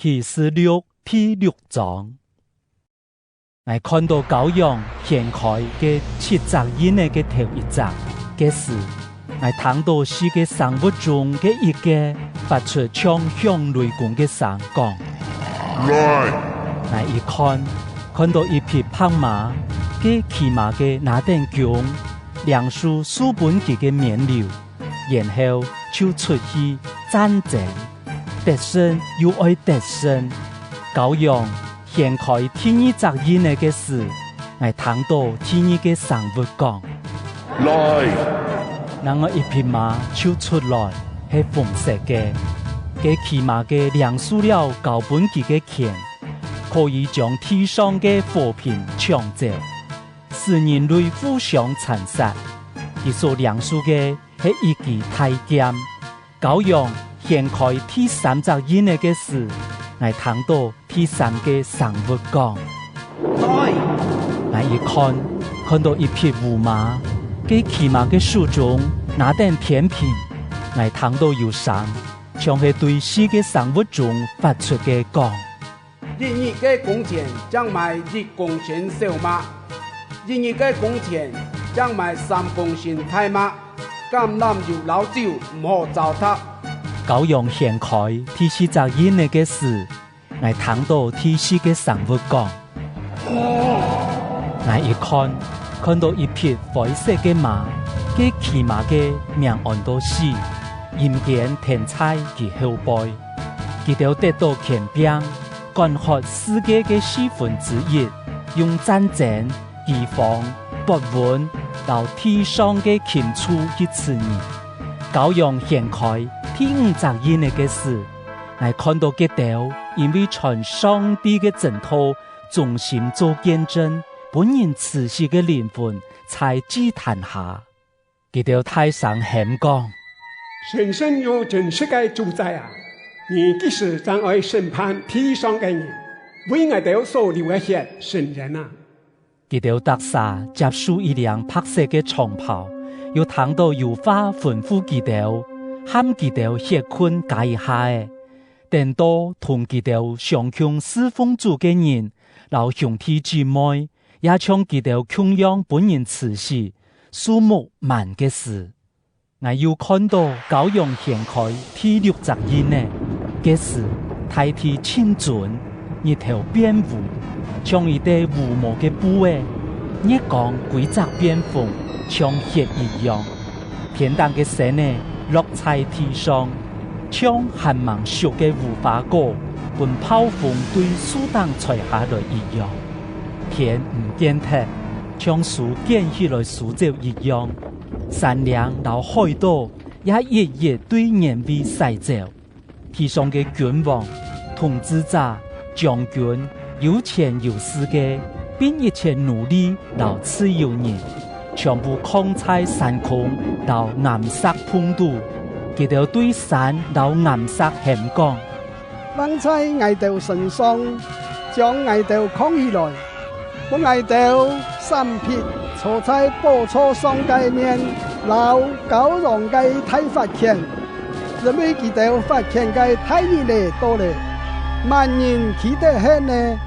啟示錄第六章，𠊎看到羔羊掀開嘅七隻印个頭一隻，嘅時，𠊎聽到四个生物中个一个發出像響雷公个聲講：來！𠊎一看，看到一匹白馬，嘅騎馬个拿頂弓，領受數分佢个冕旒，然後就出去戰爭，得勝又愛得勝。羔羊掀開第二隻印个時，𠊎聽到第二个生物講：來！那個一匹馬就出來，係紅色个，嘅騎馬个領受了交分佢个權，可以將地上个和平搶走，使人類互相殘殺。佢所領受个係一支大劍。羔羊掀開第三隻印个時，𠊎聽到第三个生物講：來！𠊎一看，看到一匹烏馬，嘅騎馬个手中拿頂天平。𠊎聽到有聲，像係對四个生物中發出个講：一日个工錢才買1公升小麥，一日个工錢才買3公升大麥，橄欖油老酒毋好糟蹋。羔羊掀開第四隻印个時，𠊎聽到第四个生物講：𠊎一看，看到一匹灰色个馬，嘅騎馬个名按做死，陰間停在佢後背，佢兜得到權柄，管轄世界个四分之一，用戰爭、饑荒、白瘟、𠊎地上个禽獸去吃人。羔羊掀開第五隻印个時，𠊎看到佢兜因為傳上帝个真道，忠心做見證，分人治死个靈魂在祭壇下，佢兜大聲喊講：神聖又真實个主宰啊！你幾時才愛審判地上个人，為𠊎兜所流个血伸冤啊！佢兜得赦接受一領白色个長袍，又聽到有話吩咐佢兜，喊佢兜血塊加一下个，等到同佢兜相共侍奉主个人，𠊎兄弟姊妹，也像佢兜同樣分人治死，數目滿个時，𠊎又看到羔羊掀開第六隻印个，嘅時大地震顫，日頭變烏，像一塊烏毛个布个，月光規隻變紅，像血一樣。天頂个星呢落在地上，像還盲熟个無花果，分暴風對樹頂吹下來一樣。天毋見得，像書捲起來收走一樣。山嶺𠊎海島也一一對原位徙走。地上个君王、統治者、將軍、有錢有勢个，並一切奴隸𠊎自由人，全部囥在山空𠊎岩石縫肚。佢兜對山𠊎岩石喊講：落在𠊎兜身上，將𠊎兜囥起來，予𠊎兜閃避坐在寶座上个面，𠊎羔羊个大法權，因為佢兜發拳个大日來到咧，萬人期待很呢。